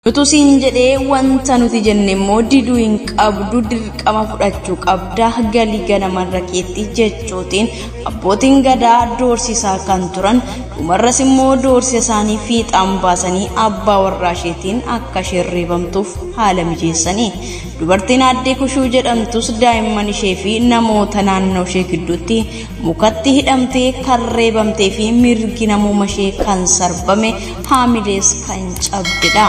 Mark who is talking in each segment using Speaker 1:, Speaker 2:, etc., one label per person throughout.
Speaker 1: Nutu siin jedhee wanta nuti jenne immoo diduu hin qabdu, dirqama fudhachuu qabda, galii ganamarra keetti jechuutiin abbootiin gadaa doorsisaa kan turan, dhumarras immoo doorsisa isaanii fiixaan baasanii abbaa warraa isheetiin akka isheen reebamtuuf haala mijeessanii. Dubartiin Aaddee Kushuu jedhamtus daa'imman ishee fi namoota naannoo ishee gidduutti mukatti hidhamtee kan reebamtee fi mirgi namummaa ishee kan sarbame, haamilees kan cabdedha.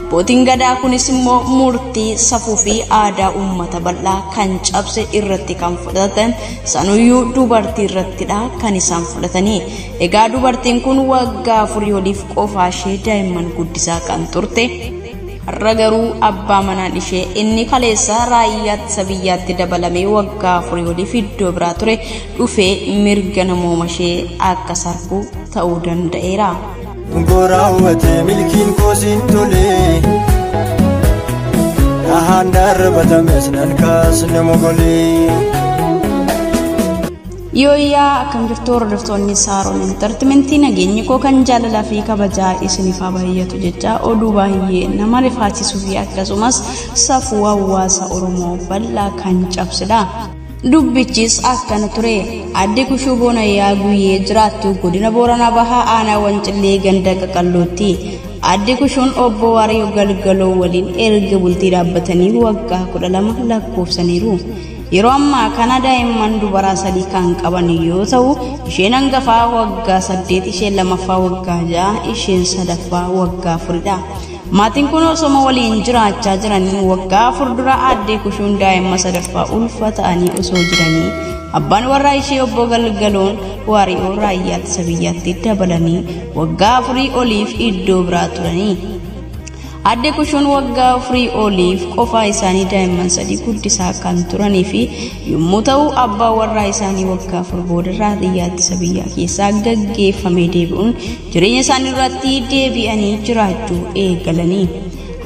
Speaker 1: Abbootiin gadaa kunis immoo murtii safuu fi aadaa uummata bal'aa kan cabse irratti kan fudhatan, sanuyyuu dubartii irrattidha kan isaan fudhatanii. Egaa dubartiin kun waggaa 4 oliif qofaa ishee daa'imman guddisaa kan turte. Har'a garuu abbaa manaan ishee inni kaleessa raayyaa ittisa biyyaatti dabalamee waggaa 4 oliif iddoo biraa ture dhufee mirga namooma ishee akka sarbu ta'uu danda'eera.
Speaker 2: Goraawwate milkiin koosiin tolee, dhahaan darbatames nan kaasne mogolee.
Speaker 1: Yooyyaa, akkam jirtu hordoftoonni Saaroon Intartimentii? Nageenyi koo kan jaalalaa fi kabajaa isiniif haa baay'atu jecha, oduu baay'ee nama rifaachisuu fi akkasumas safuu hawaasa Oromoo bal'aa kan cabsedha. Dubbichis akkana ture. Aadde Kushuu Boonayyaa Guyyee jiraattu godina Booranaa Bahaa, aanaa Wancillee, ganda Qaqallootti. Aadde Kushuun obbo Waariyoo Galgaloo waliin erga bultii dhaabbatanii waggaa 12 lakkoofsaniiru. Yeroo ammaa kana daa'imman dubaraa 3 kan qaban yoo ta'u, isheen hangafaa waggaa 8, isheen lamaffaa waggaa 6, isheen sadaffaa waggaa 4dha. Maatiin kun osoma waliin jiraachaa jiranii waggaa 4 dura Aaddee Kushuun daa'imma sadaffaa ulfa ta'anii osoo jiranii, abbaan warraa ishee obbo Galgaloon Waariyoo raayyaa ittisa biyyaatti dabalanii waggaa 4 oliif iddoo biraa turanii. Aadde Kushuun waggaa 4 oliif qofaa isaanii daa'imman 3 guddisaa kan turanii fi yommuu ta'u, abbaa warraa isaanii waggaa 4 booda raayyaa ittisa biyyaa keessaa gaggeeffamee deebi'uun jireenya isaanii irratti deebi'anii jiraachuu eegalanii.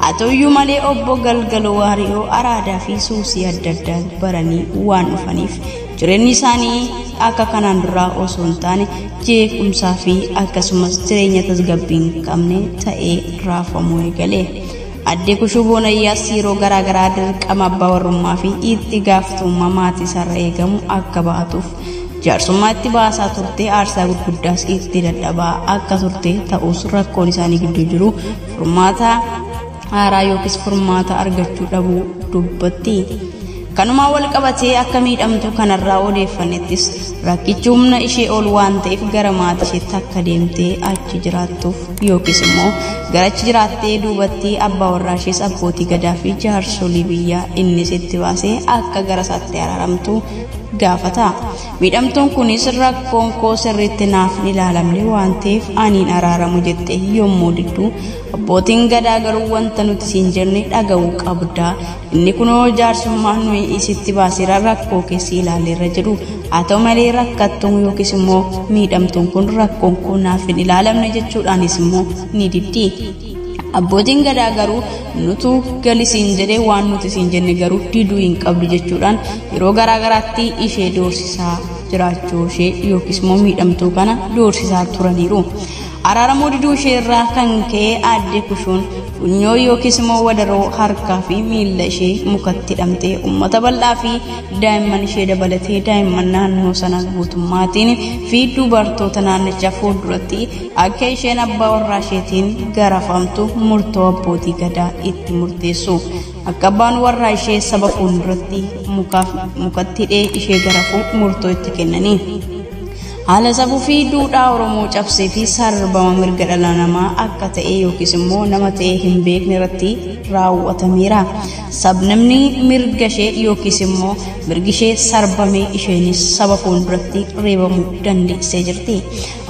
Speaker 1: Haa ta'uyyuu malee obbo Galgaloo Waariyoo araadaa fi suusii adda addaa baranii waan dhufaniif, jireenyi isaanii akka kanaan duraa osoo hin taane jeequmsaa fi akkasumas jireenya tasgabbii hin qabne ta'ee raafamuu eegale. Addee Kushuu Boonayyaas yeroo garaa garaa dirqama abbaa warrummaa fi itti gaafatamummaa maatii isaarra eegamu akka ba'atuuf jaarsummaa itti baasaa turte, aarsaa gurguddaas itti dadhabaa akka turte ta'us, rakkoon isaanii gidduu jiru furmaata haaraa yookiis furmaata argachuu dhabuu dubbatti. Kanumaan wal qabatee akka miidhamtu kanarraa odeeffannettis, rakkichi humna ishee ol waan ta'eef gara maatii isheetti akka deemtee achi jiraattuuf, yookiis immoo gara achi jiraattee duubatti abbaa warraa ishees abbootii gadaa fi jaarsolii biyyaa innis itti baasee akka gara isaatti araaramtu gaafata. Miidhamtuun kunis rakkoon koo sirriitti naaf hin ilaalamne waan ta'eef aniin araaramu jette yommuu diddu, abbootiin gadaa garuu wanta nuti siin jenne dhaga'uu qabda, inni kunoo jaarsummaan nuyi isitti baaseera, rakkoo keessi ilaalleerra jedhu. Haa ta'u malee rakkattuun yookiis immoo miidhamtuun kun rakkoon koo naaf hin ilaalamne jechuudhaanis immoo ni diddi. Abbootiin gadaa garuu nutu galisiin jedhee, waan nuti siin jenne garuu diduu hin qabdu jechuudhaan yeroo garaa garaatti ishee doorsisaa jiraachuu ishee yookiis immoo miidhamtuu kana doorsisaa turaniiru. Araaramuu diduu ishee irraa kan ka'e Aadde Kushuun funyoo yookiis immoo wadaroo harkaa fi miilla ishee mukatti hidhamtee uummata bal'aa fi daa'imman ishee dabalatee daa'imman naannoo sana guutummaatiin fi dubartoota naannichaa fuulduratti akka isheen abbaa warraa isheetiin garafamtu murtoo abbootii gadaa itti murteessu. Akka abbaan warraa ishee saba fuulduratti mukatti hidhee ishee garafu murtoo itti kennanii. Haala safuu fi duudhaa Oromoo cabsee fi sarbama mirga dhala namaa akka ta'e yookiis immoo nama ta'e hin beekne irratti raawwatameera. Sabnamni mirga ishee yookiis immoo mirgi ishee sarbamee isheenis saba fuulduratti reebamuu dandeessee jirti.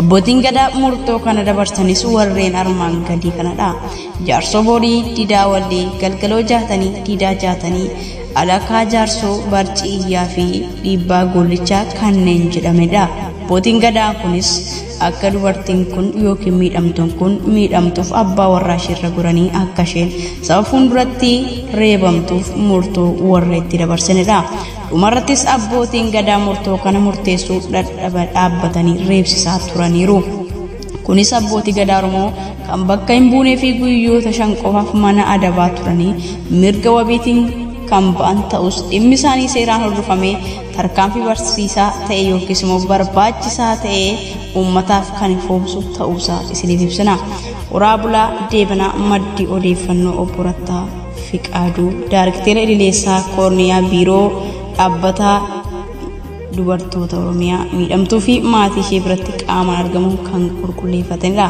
Speaker 1: Abbootiin gadaa murtoo kana dabarsanis warreen armaan gadii kanadha. Jaarsoo Borii, Didaa Wallee, Galgaloo Jaatanii, Didaa Jaatanii, Alakaa Jaarsoo, Barcii Iyyaa fi Dhiibbaa Gollichaa kanneen jedhamedha. Abbootiin gadaa kunis akka dubartiin kun yookiin miidhamtuun kun miidhamtuuf abbaa warraa isheerra goranii akka isheen saba fuulduratti reebamtuuf murtoo warra itti dabarsanidha. Dhumarrattis abbootiin gadaa murtoo kana murteessuu dhadhaba dhaabbatanii reebsisaa turaniiru. Kunis abbootii gadaa Oromoo kan bakka hin buunee fi guyyoota 5 qofaaf mana adabaa turanii mirga wabiitiin kan ba'an ta'us dhimmi isaanii seeraan hordofamee tarkaanfii barsiisaa ta'e yookiis immoo barbaachisaa ta'e uummataaf kan ifoomsu ta'uusaa isiniif ibsina. Horaa bulaa deebanaa. Maddi odeeffannoo obbo Rattaa Fiqaaduu, Daarikteera Idileessaa Koorniyaa Biiroo Dhaabbataa Dubartoota Oromiyaa, miidhamtuu fi maatii ishee biratti qaamaan argamuun kan qulqulleeffatanidha.